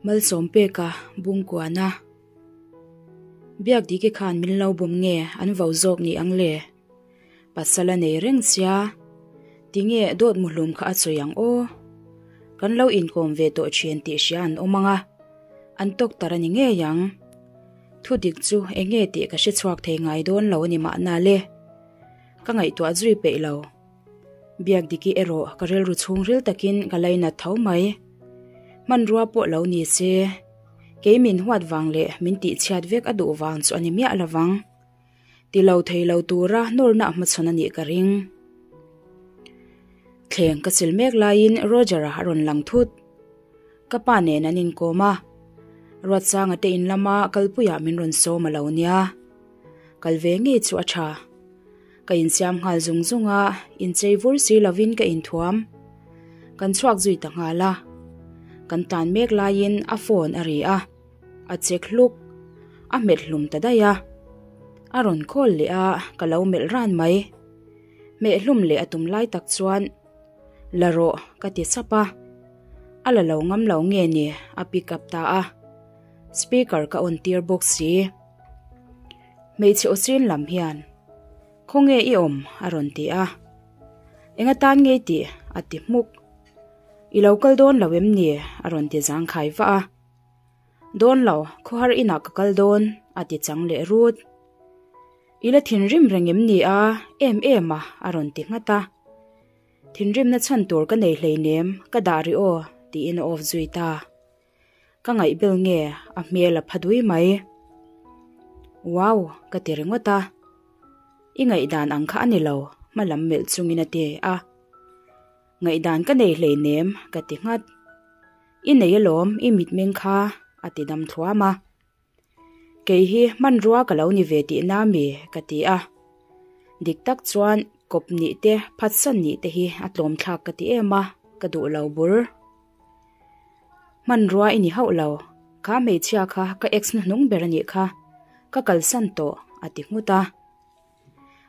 Malsawm peka bungkuana. Biak diki khan min lo bum nge an vo zawk ni ang le. Pasal a nei reng sia. Tinge dawt muhlum kha a sawi ang aw. Kan lo inkawm ve tawh thin tih hria an awm ang a. An tawk tar a ni ngei ang. Thu dik chu enge tih ka hre chhuak thei ngai dawn lo a ni mahna le. Ka ngaihtuah zui peih lo. Biak diki erawh ka rilru chhungril takin ka lainat tho mai. Hmanrua pawh lo ni se, kei min huat vang leh min tihchhiat vek a duh vang chu a ni miah lovang. Ti lo thei lo tura nawrna a hmachhawn a nih ka ring. Thleng ka sil mek laiin Roger-a a rawn lang thut. Ka pa nen an inkawm a, Ruatsanga te in lama kalpuiah min rawn sawm a lo nia. Kal ve ngei chu a tha. Ka insiam nghal zung zung a, inchei vur si lovin ka inthuam. Kan chhuak zui ta nghal a. Kan tlan mek laiin a phone a ri a, a chek hluk, a hmet hlum ta daih a. A rawn call leh a, ka lo melh ran mai. Hmeh hlum leh a tum lai tak chuan, La rawh ka ti sap a. A la lo ngam lo nge ni a pick up ta a. Speaker ka on tir bawk si. Hmeichhe aw chin lam hian, Khawnge i awm? a rawn ti a. Eng atan ngei tih? a ti hmuk. I lo kal dawn lo em ni? a rawn ti zangkhai vah a. Dawn lo, khawhar inah ka kal dawn, a ti chang leh rut. I la thinrim reng em ni a? Em em a, a rawn ti nghat a. Thinrimna chhan tur ka nei hleinem, ka dah rih aw, tiin a off zui ta. Ka ngaihbel nge a hmel a pha dui mai. Wow! Ka ti ringawt a. I ngaihdan ang kha a ni lo, hma lam melh chungin a ti a. Ngaihdan ka nei hleinem, ka ti nghat. I nei alawm, i mitmeng kha, a ti dam thluam a. Kei hi hmanrua ka lo ni ve tihna mi? Ka ti a. Dik tak chuan kawp nih te, phatsan nih te hi a tlawmthlak ka ti em a, ka duh lo bur. Hmanrua i ni hauh lo, kha hmeichhia kha ka ex hnuhnung ber a nih kha, ka kalsan tawh, a ti nghut a.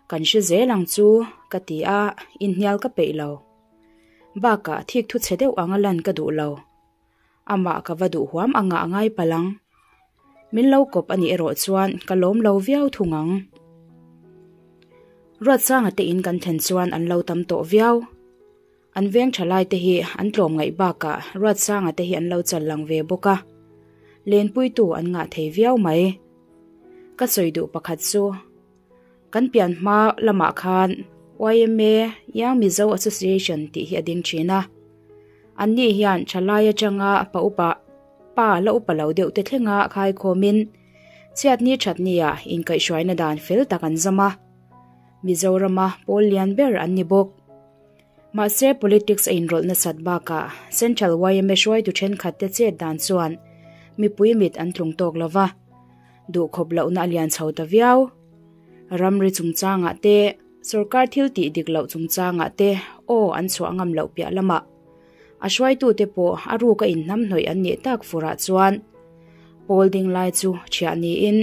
Kan hre zel ang chu, ka ti a, inhnial ka peih lo. Bakah thik thu chhe deuh anga lan ka duh lo. Amah ka va duh huam anga a ngai palh ang. Min lo kawp a nih erawh chuan ka lawm lo viau thung ang. Ruatsanga te in kan thlen chuan an lo tam tawh viau. An veng tha lai te hi an tlawm ngaih bakah Ruatsanga te hi an lo chal lang ve bawk a, lenpuitu an ngah thei viau mai. Ka sawi duh pakhat chu, kan pian hma lamah khan YMA, Young Mizo Association, tih hi a ding thin a. Anni hian thalai atanga pa upa pa la upa lo deuh te thlenga khaikhawmin chhiatni thatnia inkaihhruaina dan fel tak an zam a. Mizorama pawl lian ber an ni bawk. Mahse politics a inrawlh nasat bakah Central yma hruaitu thenkhat te chet dan chuan mipui mit an tlung tawk lo va, duhkhawp lohna a lian chho ta viau. Ramri chungchangah te, sorkar thil tih dik loh chungchangah te aw an chhuah ngam loh piah lamah a hruaitute pawh a ruk a inhnamhnawih an nih tak furah chuan pawl ding lai chu thiah niin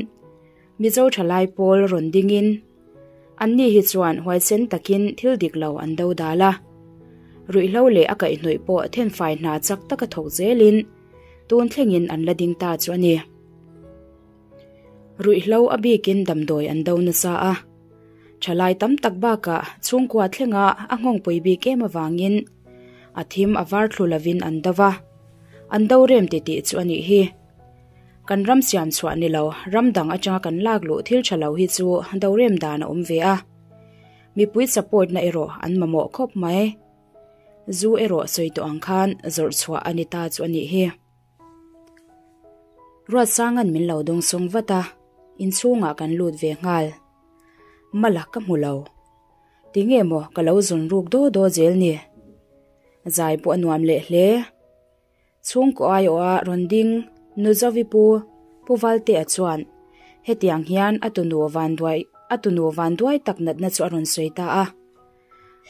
Mizo thalai pawl rawn dingin anni hi chuan huaisen takin thil dik lo an do dal a. Ruihhlo leh a kaihhnawih pawh thenfai hna chak taka thawk zelin tun thlengin an la ding ta chu a ni. Ruihhlo a bikin damdawi an do nasa a. Thalai tam tak bakah chhungkua thlenga a nghawngpui bik em avangin a thim a var thlu lovin an do va, an do rem titih chu a nih hi. Kan ram siam chhuah ni lo, ram dang atanga kan lak luh thil tha lo hi chu do rem dan a awm ve a. Mipui support na erawh an mamawh khawp mai. Zu erawh sawi tawh ang khan zawrh chhuah a ni ta chu a nih hi. Ruatsanga'n min lo dawng sawng vat a, inchhungah kan lut ve nghal. Mala ka hmu lo. Tinge maw ka lo zawn ruk daw daw zel ni. Zai pawh a nuam leh hle. Chhungkaw aiawha rawn ding Nu Zovi pu Pu Valtea chuan hetiang hian a tunu vanduai a tunu vanduai tak natna chu a rawn sawi ta a.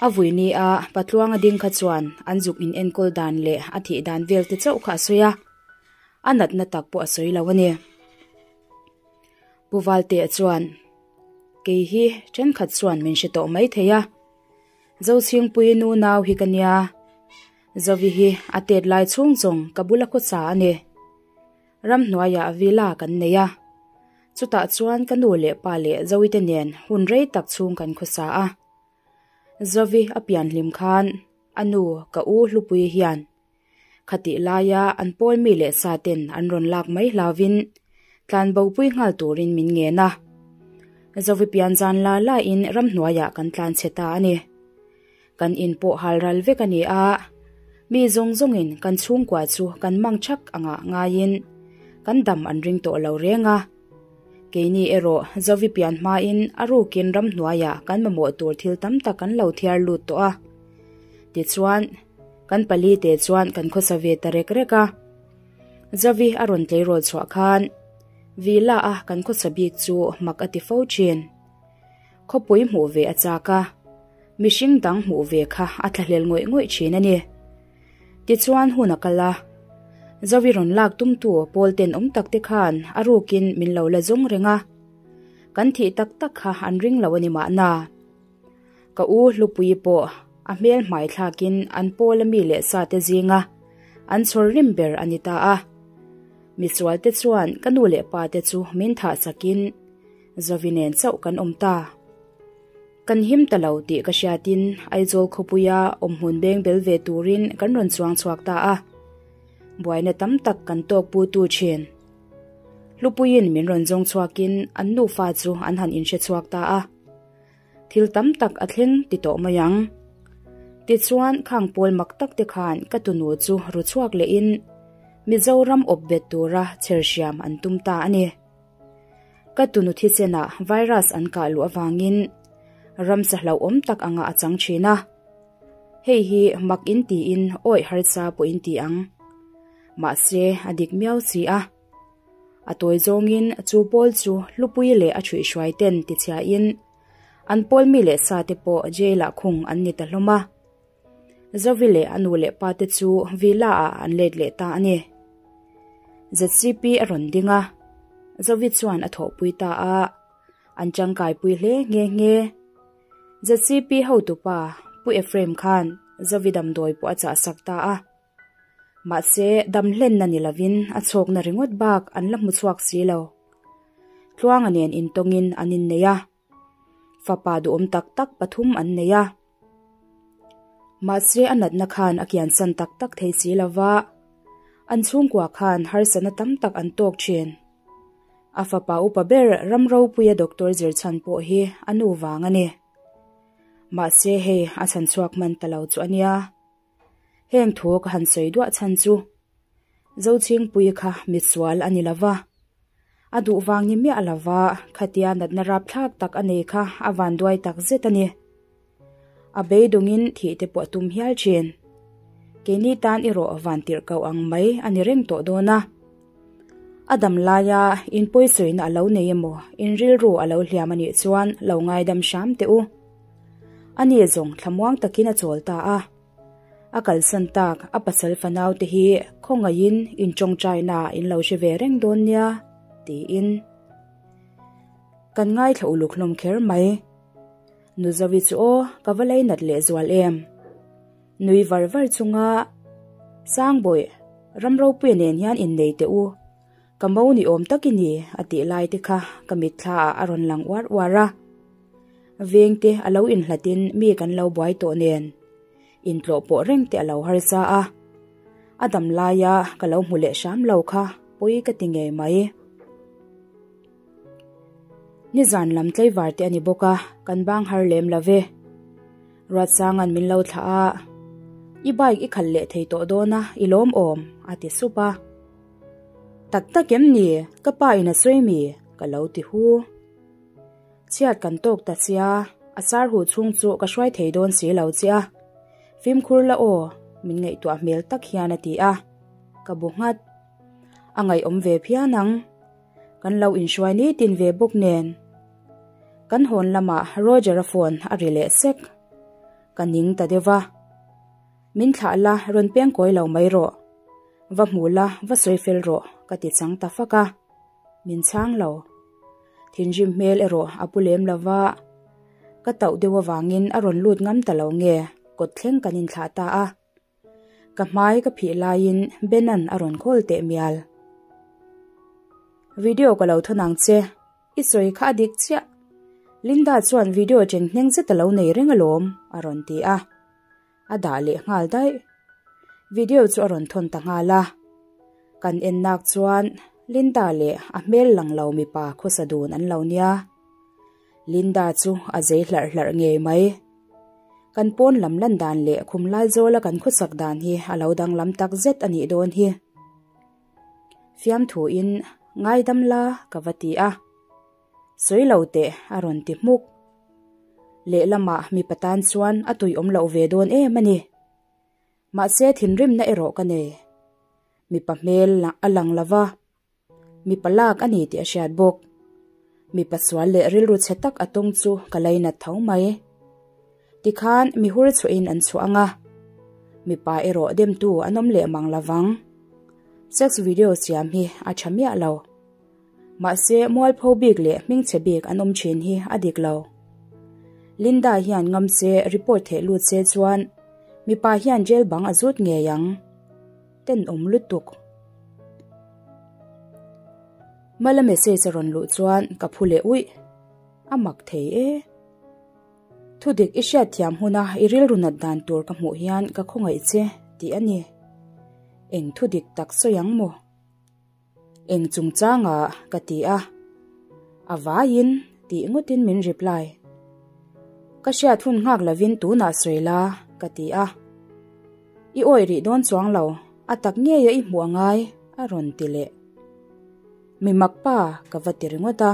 A vui ni a Patluanga ding kha chuan an zuk in enkawl dan leh a thih dan vel te chauh kha a sawi a, a natna tak pawh a sawi lo a ni. Pu Valtea chuan, Kei hi thenkhat chuan min hre tawh mai thei a, Zochhingpui nu nau hi ka nia. Zovi hi a tet lai chhung zawng ka bula khawsa a ni. Ramhnuaiah villa kan nei a, chutah chuan ka nu leh pa leh Zoite nen hun rei tak chhung kan khawsa a. Zovi a pian hlim khan a nu ka u Hlupuii hian khatih laia an pawl mi leh sa ten an rawn lak mai hlauvin tlan bopui nghal turin min ngen a. Zovi pian zan la lain ramhnuaiah kan tlan chhe ta a ni. Kan in pawh hal ral vek a ni a, mi zawng zawngin kan chhungkua chu kan mang chak angah ngaiin kan dam an ring tawh lo reng a. Keini erawh Zovi pian hmain a rukin ramhnuaiah kan mamawh tur thil tam tak kan lo thiar lut tawh a. Tichuan, kan pali te chuan kan khawsa ve ta rek rek a. Zovi a rawn tleirawl chhuah khan Villa a kan khawsa bik chu mak a ti fo thin. Khawpui hmuh ve a chak a, mihring dang hmuh ve kha a thlahlel ngawih ngawih thin a ni. Tichuan hun a kal a, Zovi rawn lak tumtu pawl tenawm tak te khan a rukin min lo la zawng reng a, kan thih tak tak kha an ring lo a ni mahna. Ka u Hlupuii pawh a hmel hmai thlakin an pawl a mi leh sa te zinga an chhawr rim ber a ni ta a. Misual te chuan ka nu leh pa te chu min thah sakin Zovi nen chauh kan awm ta. Kan him ta lo tih ka hriatin Aizawl khawpuia awmhmun beng bel ve turin kan rawn chuang chhuak ta a. Buaina tam tak kan tawk pu tu thin. Hlupuiin min rawn zawng chhuakin an nufa chu an han inhre chhuak ta a. Thil tam tak a thleng ti tawh mai ang. Tichuan khang pawl mak tak te khan ka tunu chu ru chhuak lehin Mizoram awp bet tura chher hriam an tum ta a ni. Ka tunu thisenah virus an kah luh avangin ramsa hlauhawm tak anga a chang thin a. Hei hi mak in tiin awih harsa pawh in ti ang. Mahse a dik miau si a. A tawi zawngin chu pawl chu Hlupui leh a chhuihhruai ten tichhiain an pawl mi leh sa te pawh jail ah khung an ni ta hlawm a. Zovi leh a nu leh pa te chu villa ah an let leh ta a ni. ZCP a rawn ding a, Zovi chuan a thawhpui ta a, an tangkaipui hle nghe nghe. ZCP hotupa Pu Ephraim khan Zovi damdawi pawh a chahsak ta a. Mahse, dam hlenna ni lovin a chhawkna ringawt bak an la hmu chhuak si lo. Tluanga nen intawngin an innei a. Fapa duhawm tak tak pathum an nei a. Mahse a natna khan a kiansan tak tak thei si lo va, an chhungkua khan harsatna tam tak an tawk thin. A fapa upa ber Ramropuia doctor zir chhan pawh hi a nu vang a ni. Mahse hei a chhan chhuak hman ta lo chu a nia. Heng thu ka han sawi duah chhan chu Zochhingpui kha mitsual a ni lo va. A duh vang ni miah lo va, khatia natna rapthlak tak a nei kha a vanduai tak zet a ni. A beidawngin thih te pawh a tum hial thin. Keini tan erawh van tirh koh ang mai a ni reng tawh dawn a. A dam laia in pawisawiina a lo nei emaw, in rilru a lo hliam a nih chuan lo ngaidam hram teh u. Ani zawng thlamuang takin a chawl ta a. A kalsan tak a pasal fanau te hi khawngaihin in tawngtaina in lo hre ve reng dawn nia, tiin. Kan ngaithla uluk hlawm kher mai. Nuzovi chu aw ka va lei nat leh zual em. Nui var var chunga Sangbawih, Ramropuia nen hian innei teh u. Ka mo ni awm tak i ni a tih lai te kha ka mitthla ah a rawn lang uar uar a. Veng te a lo inhlat in mi kan lo buai tawh nen intlawh pawh reng te a lo harsa a. A dam laia ka lo hmu leh hram lo kha pawi ka ti ngei mai. Nizan lam tlaivar te a ni bawk a, kan bang har lem lo ve. Ruatsanga'n min lo thlah a, I bike i khalh leh thei tawh dawn a, i lawm awm, a ti sup a. Tak tak em ni, ka pa in a sawi mi? ka lo ti hu. Chhiat kan tawk ta sia, a sar huh chhung chu ka hruai thei dawn si lo che a. Fimkhur la aw, min ngaihtuah hmel tak hian a ti a. Ka bu nghat. A ngaihawm ve phian ang. Kan lo inhruai nitin ve bawk nen. Kan hawn lamah Roger-a phone a ri leh sek. Ka ning ta deuh va. Min thlah la, rawn peng kawi lo mai rawh. Va hmu la, va sawi fel rawh, ka ti chang ta fak a. Min chhang lo. Thinrim hmel erawh a pu lem lo va. Ka tauh deuh avangin a rawn lut ngam ta lo nge, kawt thleng kan inthlah ta a. Ka hmai ka phih laiin Benan a rawn khawl teh mial. Video ka lo thawn ang che, i sawi kha a dik chiah. Linda chuan video chen hneng zet a lo nei reng alawm, a rawn ti a. A dah leh nghal daih. Video chu a rawn thawn ta nghal a. Kan en nak chuan Linda leh a hmel lang lo mipa khawsa dun an lo nia. Linda chu a zei hlarh hlarh ngei mai. Kan pawn lam lan dan leh khum lai zawla kan khawsak dan hi a lo danglam tak zet a nih dawn hi. Fiamthuin ngaidam la ka va ti a. Sawi lo teh a rawn ti hmuk. Lehlamah mipa tan chuan a tui awm loh ve dawn em a ni. Mahse thinrimna erawh ka nei. Mipa hmel a lang lo va, mipa lak a ni tih a hriat bawk. Mipa sual leh rilru chhe tak a tawng chu ka lainat tho mai. Tikhan mihur chhuahin an chhuah ang a, mipa erawh demtu an awm leh mang lo vang. Sex video siam hi a tha miah lo. Mahse mualpho bik leh hmingchhe bik an awm thin hi a dik lo. Linda hian ngam se report theh lut se chuan mipa hian jail bang a zut ngei ang. Tenawm lutuk. Mala message a rawn luh chuan ka phu leh uih. A mak thei e. Thudik i hriatthiam huna i rilru nat dan tur ka hmuh hian ka khawngaih che tih a ni. Eng thudik tak sawi ang maw? Eng chungchanga ka ti a, a vaiin tih ngawtin min reply. Ka hriat hun nghak lovin tunah sawi la ka ti a. I awih rih dawn chuang lo, a tak ngeia i hmuh angai a rawn ti leh. Mi mak pa ka va ti ringawt a.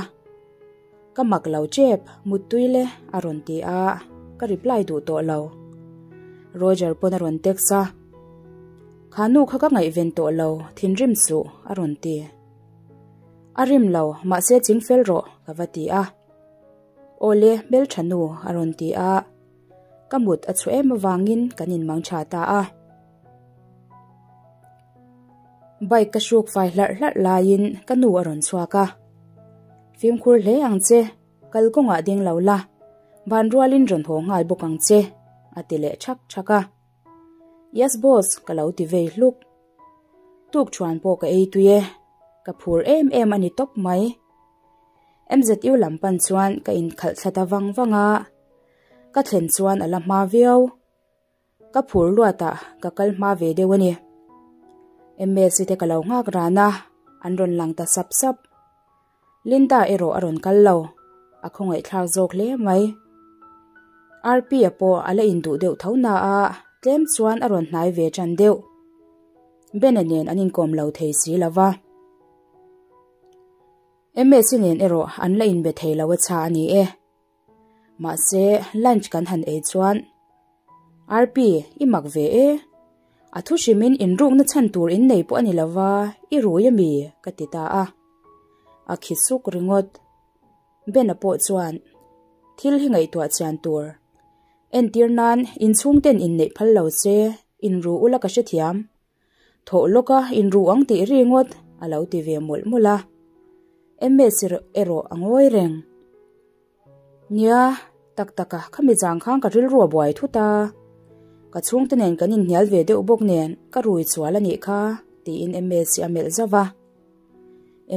Ka mak lo tep, muttui le a rawn ti a, ka reply duh tawh lo. Roger pawn a rawn text a, Kha nu kha ka ngaihven tawh lo, thinrim suh a rawn ti. A rim lo, mahse ching fel rawh ka va ti a. Awle, hmeltha nu a rawn ti a, ka mut a chhuah em avangin kan inmang tha ta a. Bike ka hruk fai hlarh hlarh laiin ka nu a rawn chhuak a. Fimkhur hle ang che, kal kawngah ding lo la, van rualin rawn haw nghal bawk ang che, a ti leh thak thak a. Yes boss, ka lo ti vei hluk. Tuk thuan pawh ka ei tui e, ka phur em em a ni tawp mai. MZU lam pan chuan ka inkhalh thla ta vang vang a, ka thlen chuan a la hma viau. Ka phur luat a, ka kal hma ve deuh a ni. Msi te ka lo nghak ran a, an rawn lang ta sap sap. Linda erawh a rawn kal lo, a khawngaihthlak zawk hle mai. Rp-a pawh a la induh deuh tho na a, tlem chuan a rawn hnai ve tan deuh. Bena nen an inkawm lo thei si lo va. Msi nen erawh an la inbe thei lo a chha a ni e. Mahse, lunch kan han ei chuan, RP, i mak ve e. A thu hrimin inrukna chhan tur in nei pawh a ni lova, i rui a mi? ka ti ta a. A khi suk ringawt. Ben-a pawh chuan, Thil hi ngaihtuah chian tur. Entir nan inchhungten inneih phal lo se, inru ula ka hrethiam. Thawh lawka inru ang tih ri ngawt a lo ti ve mawlh mawlh a. MS erawh a ngawi reng. Nia, tak tak a, khami zang khan ka rilru a buai thut a. Ka chhungte nen kan inhnial ve deuh bawk nen ka rui chual a nih kha, tiin MS a melh zauh a.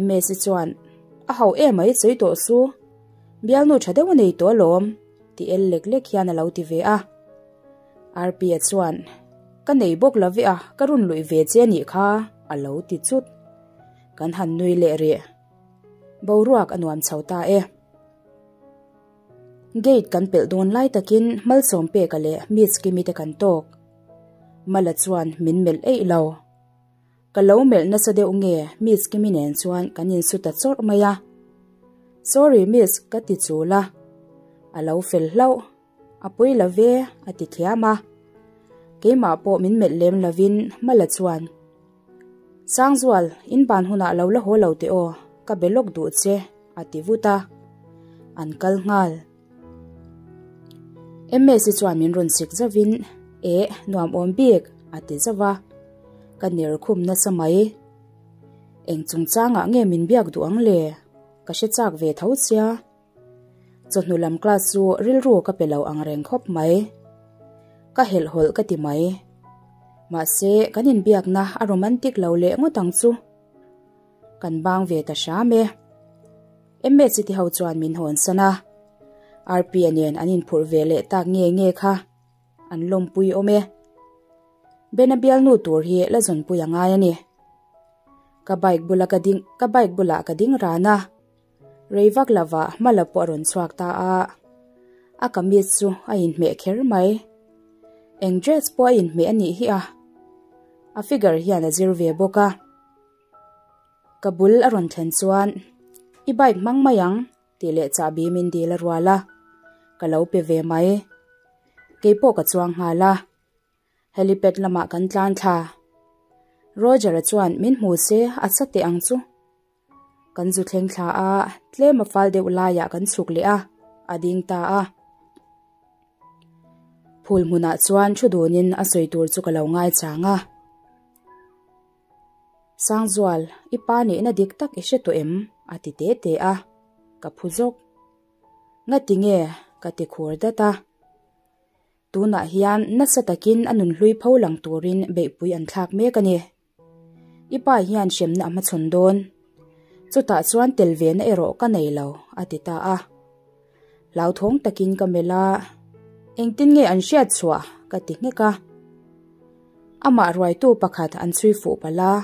MS chuan, A hauh em mai sawi tawh su, bialnu tha deuh a nei tawh alawm, ti el lek lek hian a lo ti ve a. RP-a chuan, Ka nei bawk lo ve a, ka rawn luih ve che a nih kha, a lo ti chut. Kan han nui leh rih. Boruak a nuam chho ta e. Gate kan pelh dawn lai takin Malsawm Peka leh Miss Kimi te kan tawk. Mala chuan min melh eih lo. Ka lo melh nasa deuh nge Miss Kimi nen chuan kan insu ta chawrh mai a. Sorry Miss ka ti chul a. A lo fel hlauh. A pui lo ve, a ti thiam a. Keimah pawh min melh lem lovin Mala chuan, Sangzual, in ban hunah lo la haw lo teh aw, ka be lawk duh che, a ti vut a. An kal nghal. Msi chuan min rawn sik zauhin, Eh, nuam awm bik, a ti zauh a. Ka ner khum nasa mai. Eng chungchangah nge min biak duh ang le? Ka hre chak ve tho sia. Chawhnu lam class chu rilru ka pe lo ang reng khawp mai. Ka helhhawlh ka ti mai. Mahse, kan inbiakna a romantic lo leh ngawt ang chu. Kan bang ve ta hram e. Msi te ho chuan min hawn san a. Rp-a nen an inphurh ve leh tak nge nge kha an lawmpui awm e. Bena bialnu tur hi la zawnpui a ngai a ni. Ka bike bula ka ding ka bike bulah ka ding ran a. Rei vak lovah hma la pawh a rawn chhuak ta a. A kamis chu a inhmeh kher mai. Eng dress pawh a inhmeh a nih hi a. A figure hian a zir ve bawk a. Ka bul a rawn thlen chuan, I bike hmang mai ang, tih leh chahbi min dil a rual a. Ka lo pe ve mai. Keipawh ka chuang nghal a. Helipad lamah kan tlan thla. Roger-a chuan min hmu se a sa teh ang chu. Kan zu thleng thla a, tlem a fal deuh laiah kan chhuk leh a, a ding ta a. Phul hmunah chuan thu dunin a sawi tur chu ka lo ngaichang a. Sangzual, i pa nihna dik tak i hre tawh em? a ti te te a, ka phu zawk. Ngati nge? ka ti khur dat a. Tunah hian nasa takin a nunhlui pho lang turin beihpui an thlak mek a ni. I pa hian hremna a hmachhawn dawn. Chutah chuan tel ve na erawh ka nei lo, a ti ta a. Hlauthawng takin ka melh a, Engtin nge an hriat chhuah? ka ti nghek a. Amah ruaitu pakhat an chhui fuh palh a,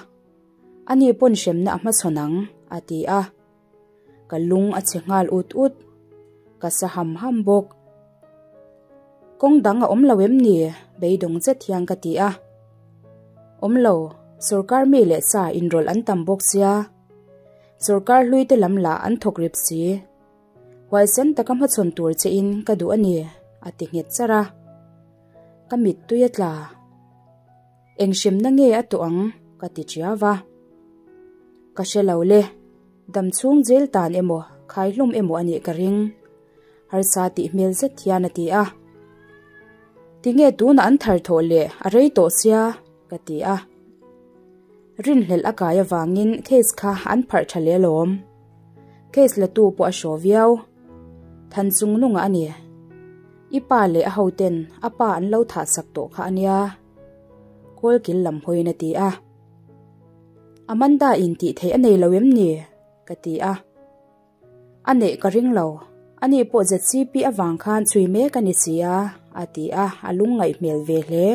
Ani pawn hremna a hmachhawn ang, a ti a. Ka lung a chhe nghal ut ut. Ka sa ham ham bawk. Kawng dang a awm lo em ni? Beidawng zet hian ka ti a. Awm lo, sorkar mi leh sa inrawlh an tam bawk sia. Sorkar hlui te lam lah an thawk rip si. Huaisen taka hmachhawn tur che in ka duh a ni, a ti nghet charh a. Ka mittui a tla. Eng hremna nge a tawh ang? ka ti ṭiau va. Ka hre lo le, dam chhung jail tan emaw, khaihlum emaw a nih ka ring. Harsa tih hmel zet hian a ti a. Tinge tunah an thar thawh leh a rei tawh sia? ka ti a. Rinhlelh a kai avangin case kha an pharh tha leh alawm. Case la tu pawh a hraw viau. Than chung nungah a ni. I pa leh a hoten a pa an lo thah sak tawh kha a nia. Kawlkil lam hawiin a ti a. Amanda in tih theih a nei lo em ni? ka ti a. A neih ka ring lo, ani pawh ZCP avang khan chhui mek a ni si a, a ti a, a lungngaih hmel ve hle.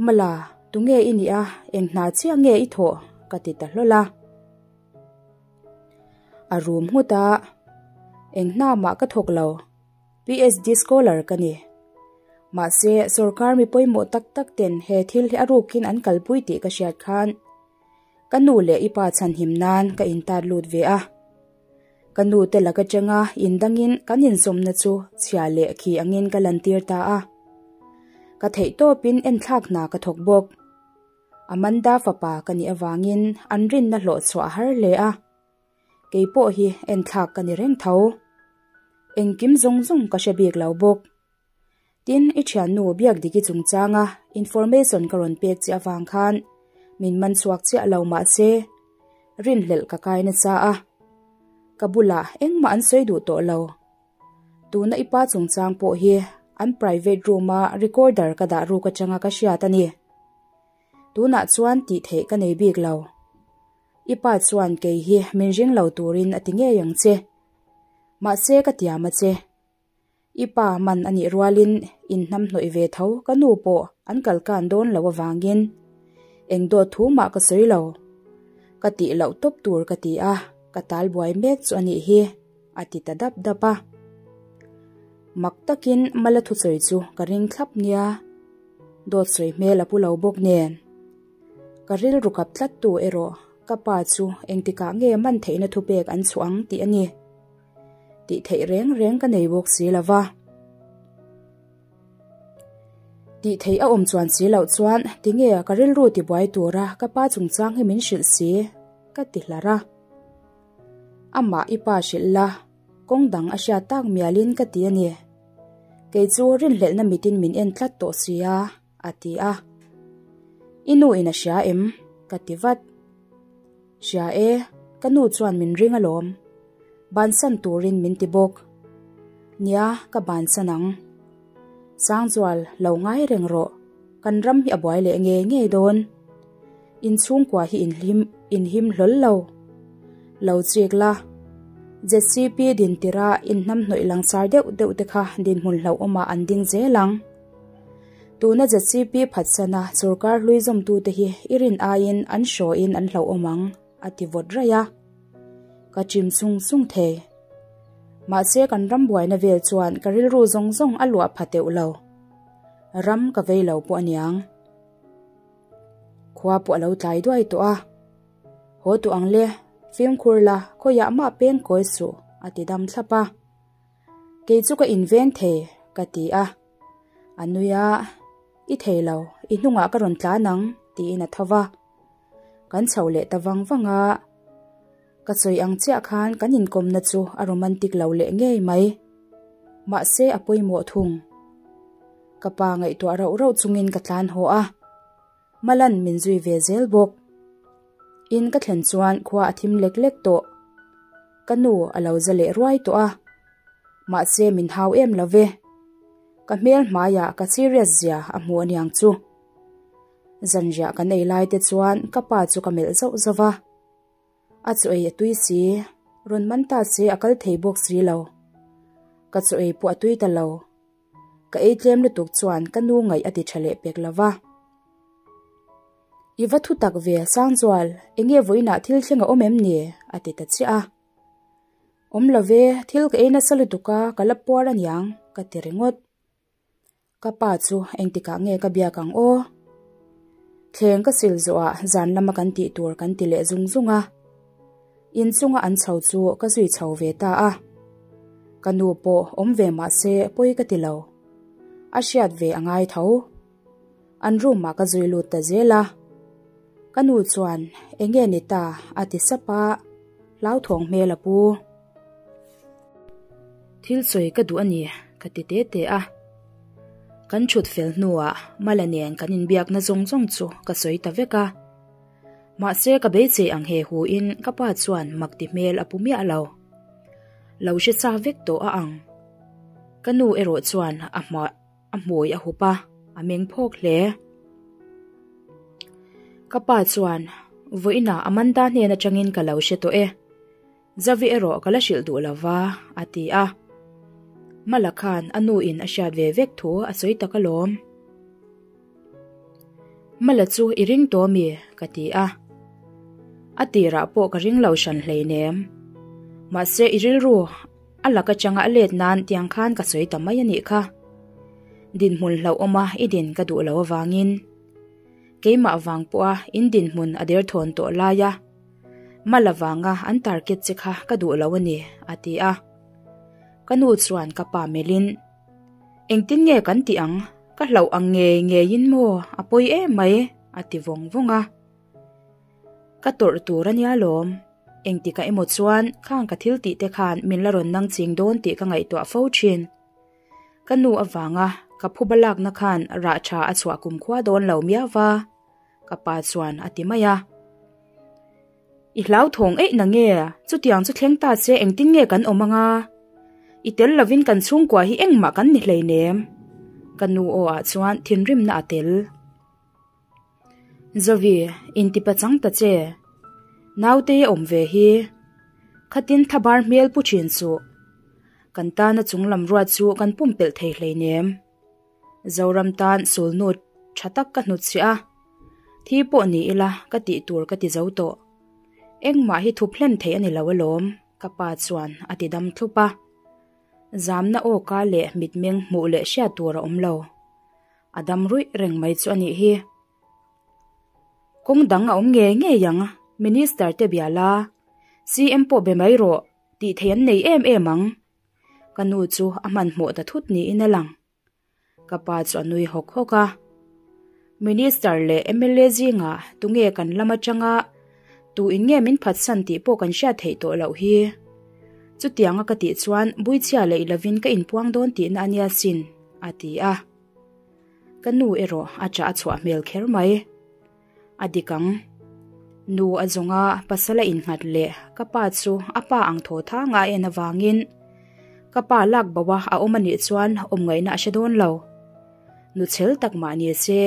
Mala, tunge i nih a, eng hna chiah nge i thawh? ka ti ta hlawl a. A rum nghut a, Eng hna mah ka thawk lo, PhD scholar ka ni. Mahse, sorkar mi pawimawh tak tak ten he thil hi a rukin an kalpui tih ka hriat khan ka nu leh i pa chhanhim nan ka intat lut ve a. Ka nu te lak atanga indangin kan inzawmna chu chhia leh khi angin ka lantir ta a. Ka theihtawpin enthlak hna ka thawk bawk. Amanda fapa ka nih avangin an rinna hlawh chhuah a har hle a. Kei pawh hi enthlak ka ni reng tho. Engkim zawng zawng ka hre bik lo bawk. Tin, i thiannu Biakdiki chungchanga information ka rawn pek che avang khan min man chhuak chiah lo mah se, rinhlelh ka kai nasa a. Ka bulah engmah an sawi duh tawh lo. Tuna i pa chungchang pawh hi an private room-a recorder ka dah ruk atanga ka hriat a ni. Tunah chuan tih theih ka nei bik lo. I pa chuan kei hi min ring lo turin a ti ngei ang che. Mahse ka tiam a che. I pa man a nih rualin in hnamhnawih ve tho ka nu pawh an kal kan dawn lo avangin eng dawt thu mah ka sawi lo. Ka tih loh tawp tur ka ti a, ka tal buai mek chu a nih hi, a ti ta dap dap a. Mak takin Mala thusawi chu ka ring thlap nia, dawt sawi hmel a pu lo bawk nen. Ka rilru kap tlat tu erawh ka pa chu engtikah nge man theihna thupek an chhuah ang tih a ni. Tih theih reng reng ka nei bawk si lo va. Tih theih a awm chuan si loh chuan tinge ka rilru tibuai tura ka pa chungchang hi min hrilh si ka ti hlar a. Amah i pa hrilh la, kawng dang a hriat tak mialin ka ti a ni. Kei chu rinhlelhna mitin min en tlat tawh si a. A ti a. I nu in a hria em? Ka ti vat. Hria e, ka nu chuan min ring alawm. Bansan turin min ti bawk. Nia, ka bansan ang. Sangzual, lo ngai reng rawh. Kan ram hi a buai leh ngei ngei dawn. In chhungkua hi in hlim in him hlawl lo. Lo chik la. ZCP din tirha in hnamhnawih langsar deuh deuh te kha dinhmun hlauhawmah an ding zel ang. Tuna ZCP phatsana sorkar hlui zawmtute hi i rin aiin an hrawin an hlauhawm ang, a ti vawt raih a. Ka chim sung sung thei. Mahse kan ram buaina vel chuan ka rilru zawng zawng a luah pha teuh lo. Ram ka vei lo pawh aniang. Khua pawh a lo tlai duai tawh a. Haw tawh ang le, fimkhur la, khawiah mah peng kawi suh, a ti dam thlap a. Kei chu ka inveng thei, ka ti a. A nui a, I thei lo, i hnungah ka rawn tlan ang, tiin a tho va. Kan chho leh ta vang vang a. Ka sawi ang chiah khan kan inkawmna chu a romantic lo leh ngei mai. Mahse a pawimawh thung. Ka pa ngaihtuah rauh rauh chungin ka tlan haw a. Malan min zui ve zel bawk. In ka thlen chuan khua a thim lek lek tawh. Ka nu a lo za leh ruai tawh a. Mahse min hau em lo ve. Ka hmel hmaiah ka serious zia a hmu aniang chu. Zanriah kan ei lai te chuan ka pa chu ka melh zauh zauh va. A chaw ei a tui si, rawn man ta se a kal thei bawk si lo. Ka chaw ei pawh a tui ta lo. Ka ei tlem lutuk chuan ka nu ngaih a ti tha leh pek lo va. I va thu tak ve Sangzual, enge vawiinah thil thleng a awm em ni? a ti ta chiah a. Awm lo ve, thil ka ei nasa lutuk a, ka la puar aniang, ka ti ringawt. Ka pa chu engtikah nge ka biak ang aw? Thleng ka sil zawhah zan lama kan tih tur kan ti leh zung zung a. In chunga an chho chu ka zui chho ve ta a. Ka nu pawh awm ve mah se pawi ka ti lo. A hriat ve a ngai tho. An room ah ka zui lut ta zel a. Ka nu chuan enge ni ta a ti sap a, hlauthawng hmel a pu. Thil sawi ka duh a ni ka ti te te a. Kan thut fel hnuah Mala nen kan inbiakna zawng zawng chu ka sawi ta vek a. Mahse ka beisei ang he hu in ka pa chuan mak ti hmel a pu miah lo. Lo hre sa vek tawh a ang. Ka nu erawh chuan a hmah a hmui a hup a, a meng phawk hle. Ka pa chuan vawiinah Amanda hnen atangin ka lo hre tawh e. Zavi erawh ka la hrilh duh lo va, a ti a. Mala khan a nu in a hriat ve vek thu a sawi tak alawm. Mala chu i ring tawh mi? ka ti a. A tirah pawh ka ring lo hran hleinem. Mahse i rilru a lak atanga a let nan tiang khan ka sawi ta mai a nih kha. Dinhmun hlauhawma i din ka duh lo avangin. Keimah vang pawha in dinhmun a derthawn tawh laia Mala vanga an target che kha ka duh lo a ni, a ti a. Ka nu chuan ka pa melhin, Engtin nge kan tih ang? Ka hlauh ang ngei ngeiin maw? A pawi em mai, a ti vawng vawng a. Ka tawrh tur a nia lawm. Engtikah emaw chuan khang ka thil tih te khan min la rawn nang ching dawn tih ka ngaihtuah fo thin. Ka nu avanga ka phuba lakna khan rah tha a chhuah kumkhua dawn lo miau va. Ka pa chuan a ti mai a. I hlauthawng eih na nge? Chutiang chu thleng ta che engtin nge kan awm anga? I tel lovin kan chhungkua hi engmah kan ni hleinem. Ka nu aw ah chuan thinrimna a tel. Zovi, intipa chang ta che. Nautei a awm ve hi. Khatin thabar hmel pu thin suh. Kan tana chunglam ruat chu kan pumpelh thei hleinem. Zoram tan sulnu tha tak ka hnutchhiah a, thi pawh ni ila ka tih tur ka ti zo tawh. Engmah hi thup hlen theih a ni lo alawm, ka pa chuan a ti dam thlup a. Zamna awka leh mitmeng hmuh leh hriat tur a awm lo. A dam ruih reng mai chu a nih hi. Kawng dang a awm ngei ngei ang, Minister te bia la, CM pawh be mai rawh, tih theih an nei em em ang. Ka nu chu a hmanhmawh ta thut niin a lang. Ka pa chu a nui hawk hawk a. Minister leh mla zingah tunge kan lam atanga tu in nge min phatsan tih pawh kan hriat theih tawh loh hi. Chutianga ka tih chuan Buichhia leh lovin ka inpuang dawn tihna a nia sin, a ti a. Ka nu erawh a chah a chhuah hmel kher mai. A dik ang. Nu a zawnga pasal a innghat leh ka pa chu a pa ang thaw thang a en avangin ka pa lak bo a a awm a nih chuan awm ngaihna a hre dawn lo. Nu chhel tak mah ni se.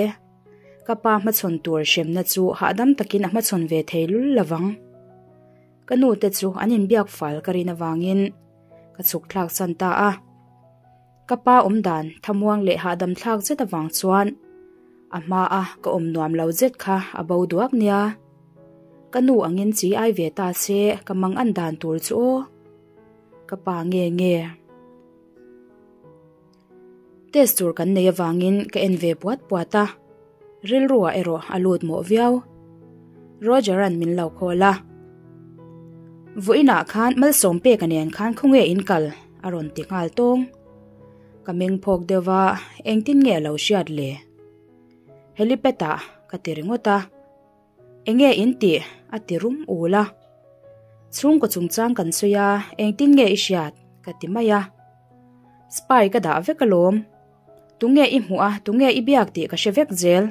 Ka pa hmachhawn tur hremna chu hahdam takin a hmachhawn ve thei lul lovang. Ka nu te chu an inbiak fal ka rin avangin ka chhuk thlak san ta a. Ka pa awm dan thamuang leh hahdam thlak zet avang chuan a hma a ka awm nuam lo zet kha a bo duak nia. Ka nu angin chi ai ve ta se ka mang an dan tur chu aw. Ka pa nge nge. Test tur kan nei avangin ka en ve puat puat a, rilruah erawh a lut mawh viau. Roger-a'n min lo call a. Vawiinah khan Malsawm peka nen khan khawnge in kal? a rawn ti nghal tawng. Ka meng phawk deuh va, engtin nge a lo hriat le? Helipad-ah ka ti ringawt a. Enge in tih? a ti rum ul a. Chhungkaw chungchang kan sawi a, engtin nge i hriat? ka ti mai a. Spy ka dah vek alawm. Tunge i hmuh a, tunge i biak tih ka hre vek zel.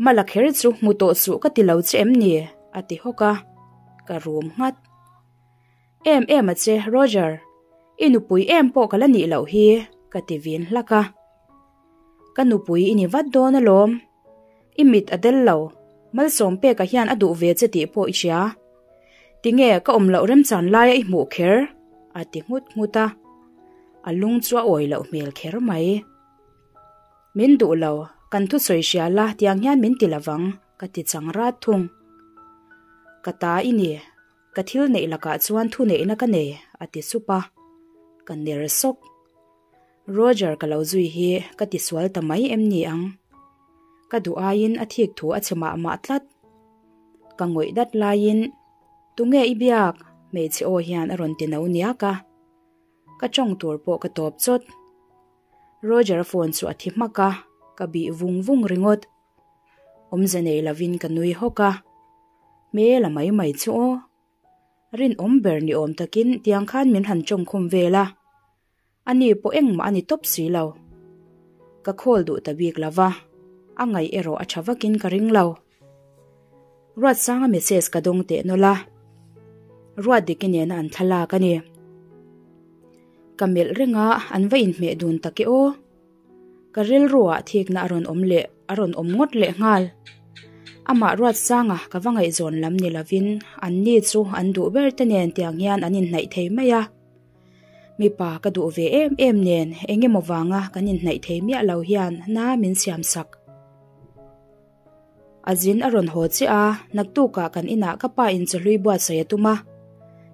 Mala kher chu hmu tawh suh ka ti lo che em ni? a ti hawk a, ka rum nghat. Em em a che, Roger. I nupui em pawh ka la nih loh hi, ka ti vin hlak a. Ka nupui i ni vat dawn alawm. I mit a del lo, Malsawm peka hian a duh ve che tih pawh i hria. Tinge ka awm loh remchan laia i hmuh kher? a ti nghut nghut a. A lung chu a awi loh hmel kher mai. Min duh lo, kan thusawi hria la tiang hian min ti lovang, ka ti chang rat thung. Ka ta i ni, Ka thil neih lakah chuan thu neihna ka nei, a ti sup a. Ka ner sawk. Roger ka lo zui hi ka ti sual ta mai em ni ang? Ka duh aiin a thik thu a chhe mah mah tlat. Ka ngawih dat laiin, Tunge i biak? hmeichhe aw hian a rawn ti no niak a. Ka tawng tur pawh ka tawp chawt. Roger-a phone chu a thi hmak a, ka bih vung vung ringawt. Awmze nei lovin ka nui hawk a, hmel a mai mai chu aw. Rinawm ber ni awm takin tiang khan min han tawngkhum vel a, ani pawh engmah a ni tawp si lo. Ka khawl duh ta bik lo va, a ngaih erawh a tha vakin ka ring lo. Ruatsanga message ka dawng teh nawlh a, Ruatdiki nena an thlalak a ni. Ka melh reng a, an va inhmeh dun tak e aw. Ka rilruah thikna a rawn awm leh a rawn awm ngawt leh nghal. Amah Ruatsanga ka va ngaihzawn lam ni lovin an ni chu an duh ber te nen tiang hian an inhnaih thei mai a. Mipa ka duh ve em em nen eng emaw vanga kan inhnaih thei miah lo hian na min siam sak. A zin a rawn haw chiah a, naktukah kan inah ka pa in chawhlui buatsaih a tum a,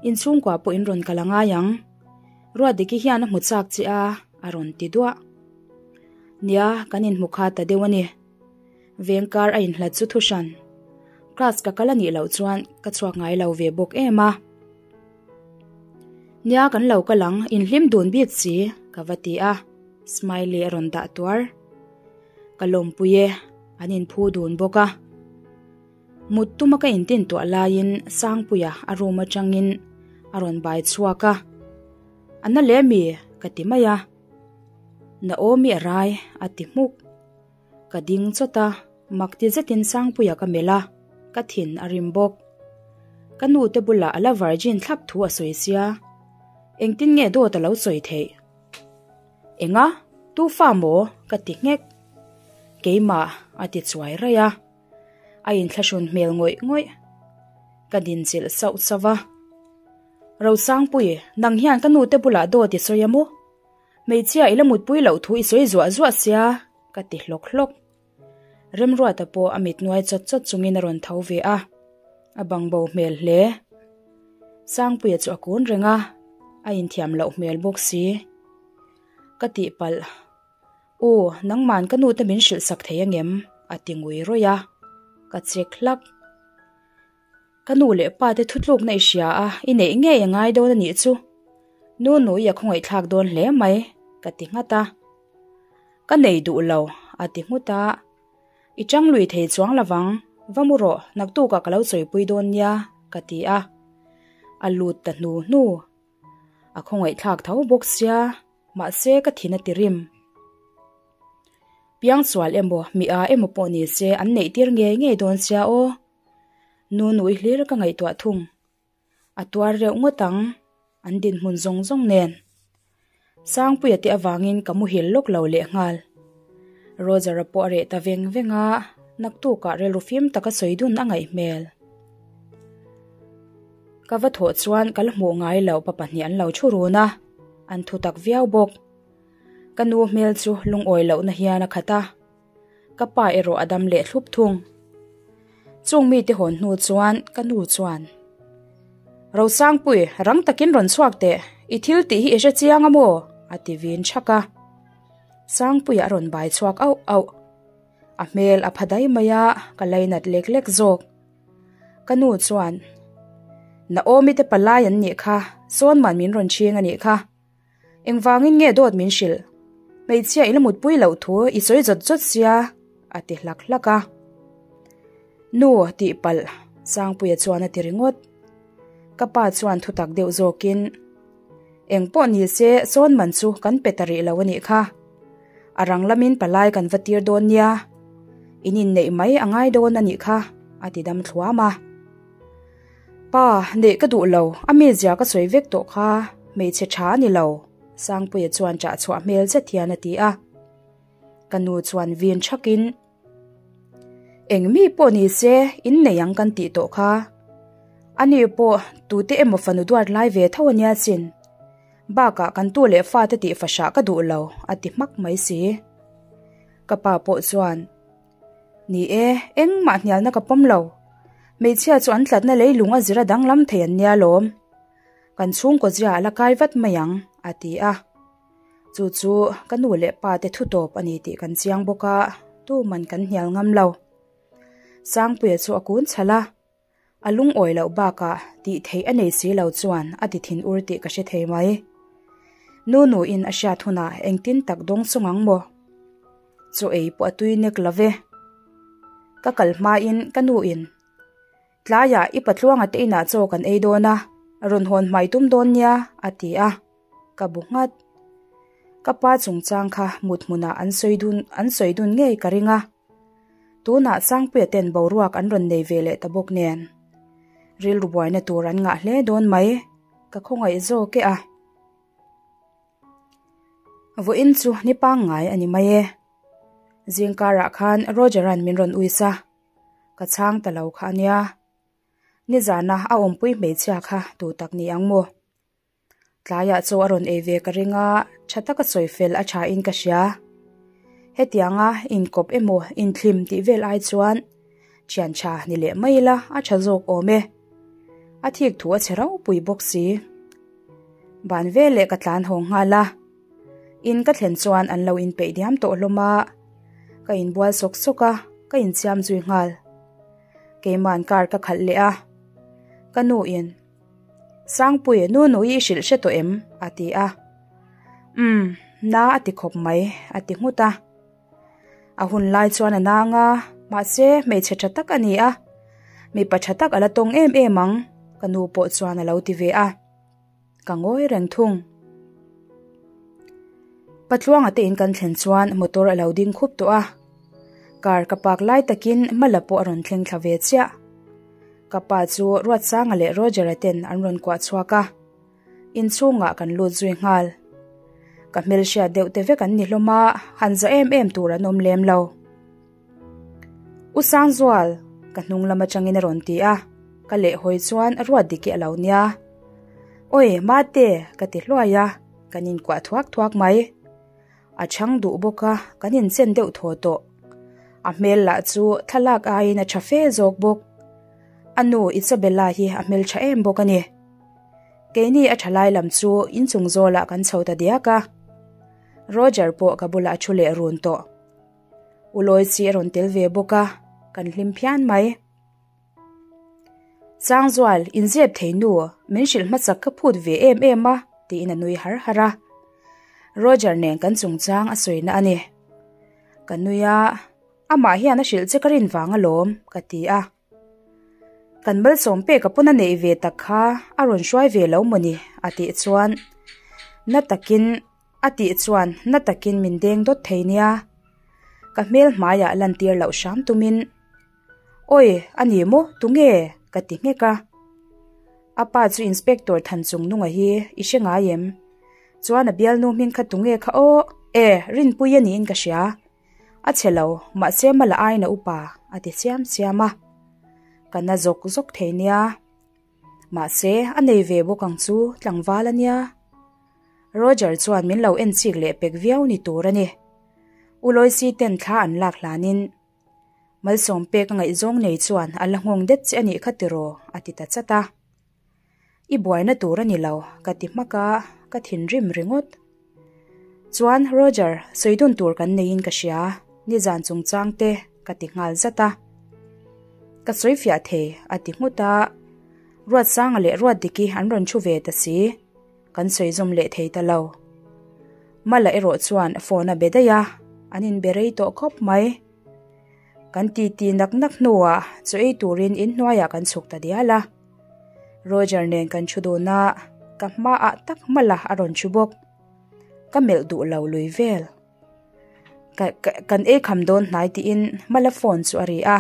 inchhungkua pawh in rawn kal a ngai ang. Ruatdiki hian a hmu chak che a, a rawn ti duah. Nia, kan inhmu kha ta deuh a ni. Vengkar a inhlat chu thuhran. Class ka kal a nih loh chuan ka chhuak ngai lo ve bawk em a. Nia, kan lo kal ang, inhlim dun bik si, ka va ti a, Smiley a rawn dah tuar. Ka lawmpui e, an inphu dun bawk a. Mut tuma ka intin tuah laiin Sangpuia a room atangin a rawn bai chhuak a, A na leh mi? ka ti mai a. Naomi a rai a ti hmuk. Ka ding chawt a, mak ti zetin Sangpuia ka melh a, ka thin a rim bawk. Ka nu te bulah a la virgin thlap thu a sawi sia, engtin nge dawt a lo sawi theih? Enga? Tu fa maw? ka ti nghek. Keimah a ti chuai raih a. A inthlahrun hmel ngawih ngawih. Ka dinchilh sauh sauh a. Rosangpui, nang hian ka nute bulah dawt i sawi a maw? Hmeichhia i la mutpui loh thu i sawi zuah zuah sia, ka ti hlawk hlawk. Remruata pawh a mit nuai chawt chawt chungin a rawn tho ve a, a bangbo hmel hle. Sangpuia chu a kun reng a, a inthiam loh hmel bawk si. Ka tihpalh. U, nangman ka nute min hrilh sak thei angem? a ti ngui rawih a, ka chek hlak. Ka nu leh pa te thutlukna i hria a, i neih ngei a ngai dawn a nih chu. Nu nui a khawngaihthlak dawn hle mai, ka ti nghat a. Ka nei duh lo, a ti nghut a. I chang lui thei chuang lovang, va mu rawh, naktukah ka lo chawipui dawn nia, ka ti a. A lut ta hnu hnu. A khawngaihthlak tho bawk sia, mahse ka thin a ti rim. Piangsual emaw, mi a emaw pawh ni se an neih tir ngei ngei dawn sia aw. Nu nui hlir ka ngaihtuah thung. A tuar reuh ngawt ang, an dinhmun zawng zawng nen. Sangpuia te avangin ka muhil lawk lo lehnghal. Roger-a pawh a reh ta veng veng a, Naktukah rilru fim taka sawi dun a ngaih hmel. Ka va thawh chuan ka la hmuh ngai loh pa pahnih an lo thu run a, an thu tak viau bawk. Ka nu hmel chu lungawi lohna hian a khat a, ka pa erawh a dam leh thlup thung. Chung mite hawn hnu chuan ka nu chuan, Rosangpui, rang takin rawn chhuak teh, i thil tih hi i hre chiang a maw? a ti vin thak a. Sangpuia a rawn bai chhuak auh auh. A hmel a pha dai mai a, ka lainat lek lek zawk. Ka nu chuan, Naomi te palai an nih kha, sawn man min rawn chhing a nih kha. Engvangin nge dawt min hrilh? Hmeichhia i la mutpui loh thu i sawi zawt zawt sia, a ti hlak hlak a. Nu, tih palh, Sangpuia chuan a ti ringawt. Ka pa chuan thutak deuh zawkin, Eng pawh ni se, sawn man chu kan pe ta rih lo a nih kha. A rang lamin palai kan va tir dawn nia, in inneih mai a ngai dawn a nih kha, a ti dam thluam a. Pa, neih ka duh lo, a mizia ka sawi vek tawh kha, hmeichhe tha a ni lo, Sangpuia chuan ṭah chhuah hmel zet hian a ti a. Ka nu chuan vin ṭhakin, Eng mi pawh ni se, innei ang kan tih tawh kha. Ani pawh tute emaw fanu duat lai ve tho a nia sin. Bakah kan tu leh fate tih fahrah ka duh lo, a ti hmak mai si. Ka pa pawh chuan, Ni e, engmah hnialna ka pawm lo. Hmeichhia chu an tlatna leilung a zir a danglam thei an nia lawm. Kan chhungkaw zia a la kai vat mai ang, a ti a. Chu chu ka nu leh pa te thutawp a ni tih kan chiang bawk a, tuman kan hnial ngam lo. Sangpuia chu a kun chhalh a. A lungawi loh bakah tih theih a nei si lo chuan a ti thin ur tih ka hre thei mai. Nu nuin a hriat hunah engtin tak dawng sawng ang maw? Chaw ei pawh a tui nek lo ve. Ka kal hmain ka nuin, Tlaiah i patluanga te inah chaw kan ei dawn a, rawn hawn hmai tum dawn nia, a ti a. Ka bu nghat. Ka pa chungchang kha mut hmunah an sawi dun an sawi dun ngei ka ring a. Tunah Sangpuia ten boruak an rawn nei ve leh ta bawk nen. Rilru buaina tur an ngah hle dawn mai, ka khawngaih zawk e a. Vawiin chu ni pangngai a ni mai e. Zingkarah khan Roger-a'n min rawn uisa, ka chhang ta lo kha a nia. Nizana a awmpui hmeichhia kha tu tak ni ang maw? Tlaiah chaw a rawn ei ve ka ring a, tha taka sawi fel a tha in ka hria. Hetianga inkawp emaw inthlim tih vel ai chuan thian tha ni leh mai ila a tha zawk awm e. A thik thu a chhe ropui bawk si. Ban veleh ka tlan haw nghal a, in ka thlen chuan an lo inpeih diam tawh hlawm a, ka inbual sawk sawk a, ka insiam zui nghal. Keima'n car ka khalh leh a, ka nu in. Sangpui, nu nui i hrilh hre tawh em? a ti a. Umm, na a ti khawp mai, a ti nghut a. A hun lai chuan a nang a, mahse hmeichhe tha tak a ni a, mipa tha tak a la tawng em em ang, ka nu pawh chuan a lo ti ve a. Ka ngawi reng thung. Patluanga te in kan thlen chuan motor a lo ding khup tawh a. Car ka park lai takin Mala pawh a rawn thleng thla ve chiah. Ka pa chu Ruatsanga leh Roger-a ten an rawn kuah chhuak a, inchhungah kan lut zui nghal. Ka hmelhriat deuh te vek an ni hlawm a, han za em em tur an awm lem lo. U Sangzual, ka hnung lam atangin a rawn ti a, ka lehhawi chuan Ruatdiki a lo nia. Awi, Mate, ka ti hluai a, kan inkuah thuak thuak mai. A chhang duh bawk a, kan inchen deuh thaw tawh. A hmel lah chu thlalak aiin a tha fe zawk bawk. A nu Isabella hi a hmel tha em bawk a ni. Keini a tha lai lam chu inchung zawlah kan chho ta diak a. Roger pawh ka bulah a thu leh run tawh. Ulawi chi a rawn tel ve bawk a, kan hlim phian mai. Sangzual, inzep thei nu, min hrilh hmasak ka phut ve em em a, tiin a nui har har a. Roger nen kan chungchang a sawina a ni. Ka nui a, amah hian a hrilh che ka rin vang alawm, ka ti a. Kan malsawm pek a pawn a neih ve tak kha a rawn hruai ve lo mawni, a tih chuan na takin a tih chuan na takin min deng dawt thei nia. Ka hmel hmaiah lantir loh hram tumin. Awi, a ni maw? Tunge? ka ti nghek a. A pa chu Inspector Thanchungnunga hi i hre ngai em? Chuan a bialnu hming kha tunge kha aw? E, Rinpuia niin ka hria. A chhe lo, mahse mala aiin a upa, a ti siam siam a. Ka na zawk zawk thei nia. Mahse, a nei ve bawk ang chu, tlangval a nia. Roger chuan min lo en chik leh pek viau ni tur a ni. U Loicy ten thla an lak hlanin, Malsawm pek a ngaihzawng nei chuan a la nghawng det che a nih kha tiraw? a ti ta chat a. I buaina tur a ni lo, ka ti hmak a, ka thinrim ringawt. Chuan, Roger, sawi dun tur kan neiin ka hria, nizan chungchang te ka ti nghal zat a. Ka sawi fiah thei, a ti nghut a. Ruatsanga leh Ruatdiki an rawn thu ve ta si. Kan sawi zawm leh thei ta lo. Mala erawh chuan phone a be daih a, an inbe rei tawh khawp mai. Kan titi nak nak hnuah chaw ei turin inhnuaiah kan chhuk ta dial a. Roger nen kan thu dun a, ka hmaah tak mala a rawn thu bawk. Ka melh duh lo lui vel. Ka ka kan ei kham dawn hnai tiin mala phone chu a ri a.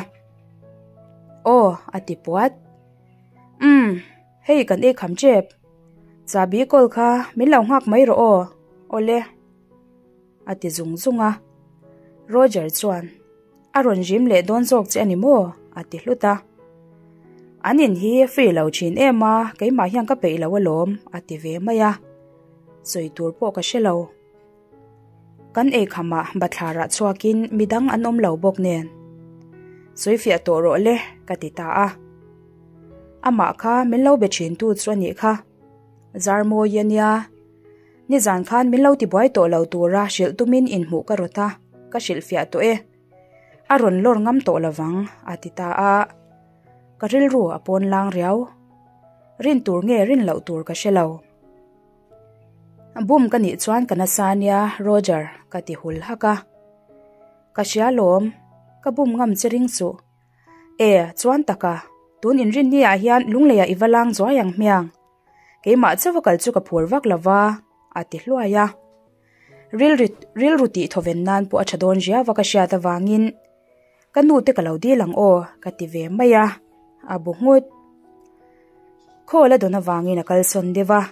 Aw a ti puat. Umm hei kan ei kham tep. Chahbi kawl kha min lo nghak mai rawh aw. Awle. A ti zung zung a. Roger chuan, A rawn zim leh dawn zawk che a ni maw? a ti hlut a. An in hi free lo thin em a, keimah hian ka peih lo alawm, a ti ve mai a. Sawi tur pawh ka hre lo. Kan eikhamah bathlarah chhuakin midang an awm lo bawk nen. Sawi fiah tawh rawh le, ka ti ta a. Amah kha min lo be thintu chu a nih kha. Zarmawi a nia. Nizan khan min lo tibuai tawh lo tura hrilh tumin inhmuh ka rawt a, ka hrilhfiah tawh e. A rawn lawr ngam tawh lovang, a ti ta a. Ka rilru a pawn lang riau. Rin tur nge rin loh tur ka hre lo. Bum ka nih chuan ka nasa nia, Roger, ka ti hul hak a. Ka hria lawm, ka bum ngam che ring suh. E, chuan taka, tun inrinni ah hian lungleiah i va lang zuai ang hmiang. Keimah chauha kal chu ka phur vak lo va, a ti hluai a. Rilri rilru tih thawven nan pawh a tha dawn riau a ka hriat avangin ka nu te ka lo dil ang aw ka ti ve mai a, a bu nghut. Call a dawn avangin a kalsawn deuh a,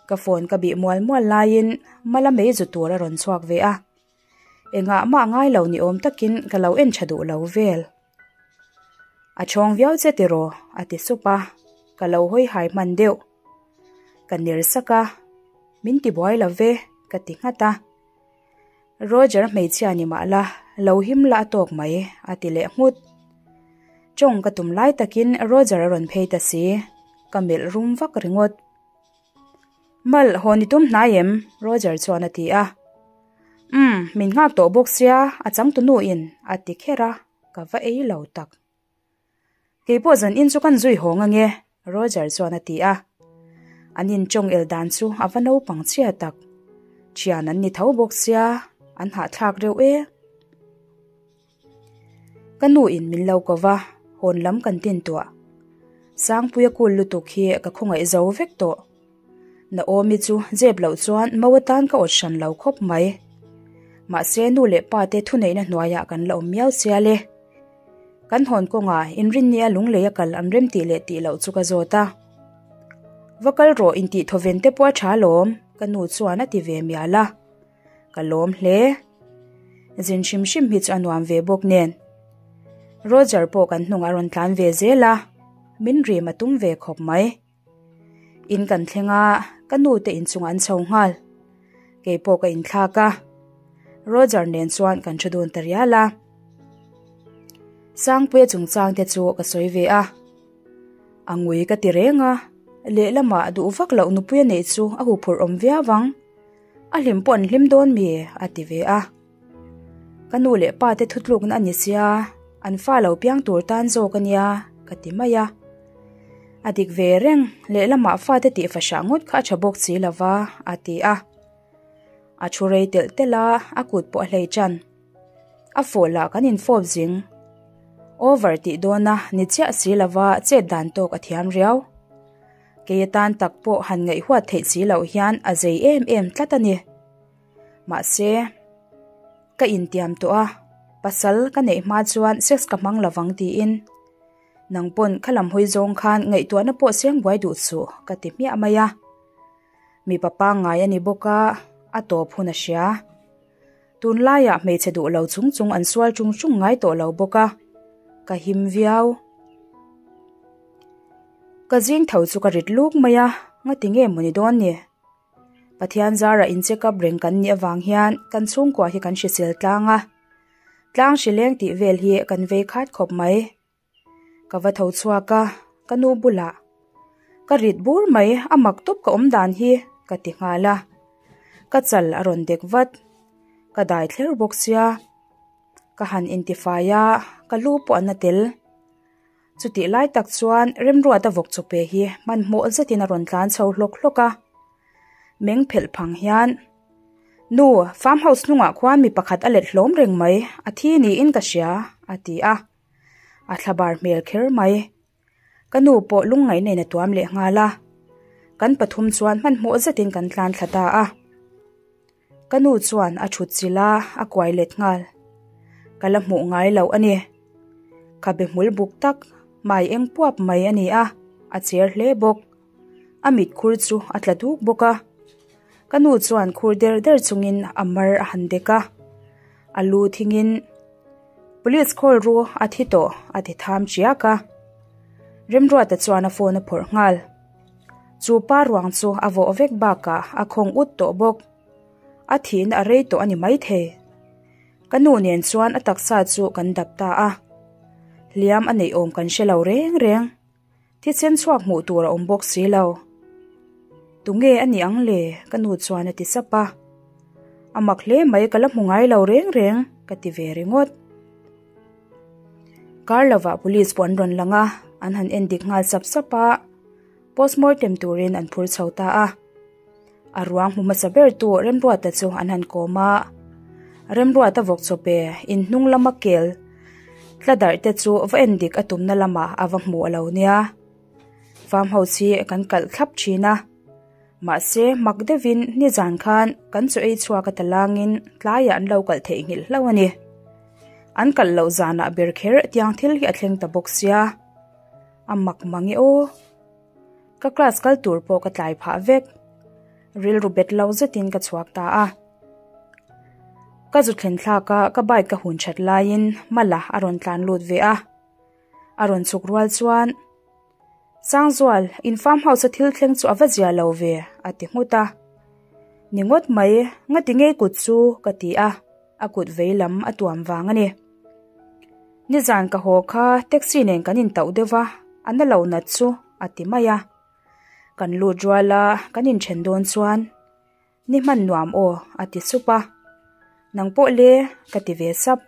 ka phone ka bih mual mual laiin mala mei zu tur a rawn chhuak ve a. Engah mah ngai lo ni awm takin ka lo en tha duh lo vel. A chhawng viau che tiraw? a ti sup a, ka lo hawi hai hman deuh. Ka ner sak a, Min ti buai lo ve, ka ti nghat a. Roger hmeichhia ni mah la, lo him la a tawk mai, a ti leh nghut. Tawng ka tum lai takin Roger a rawn phei ta si, ka melh rum vak ringawt. Mal, haw ni tum hnai em? Roger chuan a ti a. Umm, min nghak tawh bawk sia, a changtu nu in a ti kher a, ka va ei lo tak. Keipawh zan in chu kan zui hawng ange, Roger chuan a ti a. An inchawng el dan chu a va naupang chhia tak. Thian an ni tho bawk sia, an hahthlak reuh e. Ka nu in min lo ko va, hawn lam kan tin tuah. Sangpuia kul lutuk hi ka khawngaih zo vek tawh. Naomi chu zep loh chuan mo atan ka awt hran lo khawp mai. Mahse nu leh pa te thuneihna hnuaiah kan la awm miau chial e. Kan hawn kawngah inrinnia lunglei a kal an rem tih leh tih loh chu ka zawt a. Va kal rawh intih thawven te pawh a tha alawm, ka nu chuan a ti ve mial a. Ka lawm hle. Zin hrim hrim hi chu a nuam ve bawk nen. Roger pawh kan hnungah a rawn tlan ve zel a, min rim a tum ve khawp mai. In kan thleng a, ka nu te inchungah an chho nghal. Kei pawh ka inthlak a, Roger nen chuan kan thu dun ta rial a. Sangpuia chungchang te chu ka sawi ve a. A ngui ka ti reng a, lehlamah duh vak loh nupuia neih chu a huphurh awm viau ang. A hlim pawh an hlim dawn mi? a ti ve a. Ka nu leh pa te thutlukna a ni sia, an fa lo piang tur tan zawk a nia, ka ti mai a. A dik ve reng, lehlamah fate tih fahrah ngawt kha a tha bawk si lo va, a ti a. A thu rei telh telh a, a kut pawh a hlei tan. A fawh lah kan infawp zing. Over tih dawna ni chiah si lo va chet dan tawk a thiam riau. Kei atan tak pawh han ngaihhuat theih si loh hian a zei em em tlat a ni. Mahse, ka intiam tawh a, pasal ka neih hma chuan sex ka hmang lovang tiin nang pawn kha lam hawi zawng khan ngaihtuahna pawh siang buai duh suh ka ti hmiah mai a. Mipa pangngai a ni bawk a, a tawp hun a hria. Tunlaiah hmeichhe duh lo chung chung an sual chung chung ngai tawh lo bawk a. Ka him viau. Ka zing tho chu ka rit luk mai a, ngati nge maw ni dawn ni? Pathian zara in check up reng kan nih avang hian kan chhungkua hi kan hrisel tlang a, tlang hri leng tih vel hi kan vei khat khawp mai. Ka va tho chhuak a, ka nu bulah, Ka rit bur mai, a mak tawp ka awm dan hi, ka ti nghal a. Ka chal a rawn dek vat. Ka dai thler bawk sia. Ka han intifai a, ka lu pawh a na tel. Chutih lai tak chuan Remruata vawk chawpe hi hmanhmawh zetin a rawn tlan chho hlawk hlawk a. Meng phelh phang hian, Nu, farm house hnungah khuan mi pakhat a let hlawm reng mai, a thi niin ka hria, a ti a. A thlabar hmel kher mai. Ka nu pawh lungngaih nen a tuam leh nghal a. Kan pathum chuan hmanhmawh zetin kan tlan thla ta a. Ka nu chuan a thut chilh a, a kuai let nghal. Ka la hmuh ngai loh a ni. Khabe hmul buk tak, hmai eng puap mai a ni a, a cher hle bawk. A mit khur chu a tla duk bawk a. Ka nu chuan khur der der chungin a mar a han dek a. A lu thingin, Police call ru a thi tawh a ti tham chiak a. Remruata chuan a phone a phawrh nghal. Chu pa ruang chu a vawh vek bakah a khawng ut tawh bawk. A thihna a rei tawh a ni maithei. Ka nu nen chuan a taksa chu kan dap ta a. Hliam a neih awm kan hre lo reng reng. Thisen chhuak hmuh tur a awm bawk si lo. Tunge a nih ang le? Ka nu chuan a ti sap a. A mak hle mai ka la hmu ngai lo reng reng ka ti ve ringawt. Kar lovah police pawh an rawn lang a, an han en dik nghal sap sap a, postmortem turin an phur chho ta a. A ruang hmu hmasa ber tu Remruata chu an han kawm a, Remruata vawk chawpe in hnung lama kel tla darh te chu va en dik a tumna lamah a va hmu a lo nia. Farm house hi kan kalh thlap thin a, mahse mak deuhin nizan khan kan chaw ei chhuak a ta langin tlaiah an lo kalh theihnghilh hlauh a ni. An kalh loh zanah ber kher tiang thil hi a thleng ta bawk sia, a mak mang e aw. Ka class kal tur pawh ka tlai phah vek. Rilru bet lo zetin ka chhuak ta a. Ka zu thlen thlak a, ka bike ka hun that laiin Mala a rawn tlan lut ve a. A rawn chhuk rual chuan, Sangzual, in farm house a thil thleng chu a va zia lo ve, a ti nghut a. Ni ngawt mai, ngati ngei kut chu ka ti a, a kut vei lam a tuam vang a ni. Nizan ka haw kha taxi nen kan intauh deuh a, a na lo nat chu a ti mai a. Kan lut rual a, kan inthen dawn chuan ni hman nuam aw a ti sup a. Nang pawh le ka ti ve sap.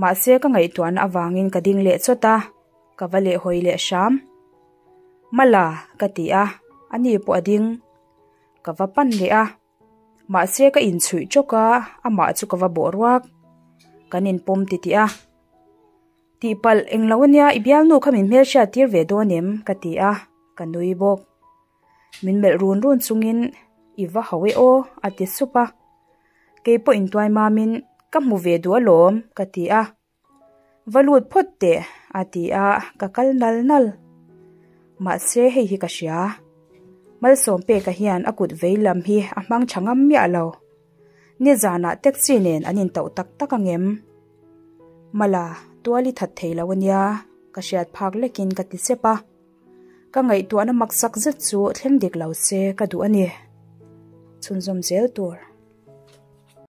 Mahse ka ngaihtuahna avangin ka ding leh chawt a, ka va leh hawi leh hram. Mala ka ti a, ani pawh a ding. Ka va pan leh a. Mahse ka inchhuih chawk a, amah chu ka va bawh ruak. Kan inpawm titih a. Tihpalh englo ania i bialnu kha min hmelhriat tir ve dawn em? ka ti a, ka nui bawk. Min melh run run chungin i va hau e aw a ti sup a. Keipawh intuai mamin ka hmu ve duh alawm ka ti a. Va lut phawt teh a ti a, ka kal nal nal. Mahse hei hi ka hria. Malsawm peka hian a kut vei lam hi a hmang tha ngam miah lo. Nizanah taxi nen an intauh tak tak angem? Mala, tual i that thei lo ania, ka hriat phak lekin ka ti sep a. Ka ngaihtuahna maksak zet chu thleng dik lo se ka duh a ni. Chhunzawm zel tur.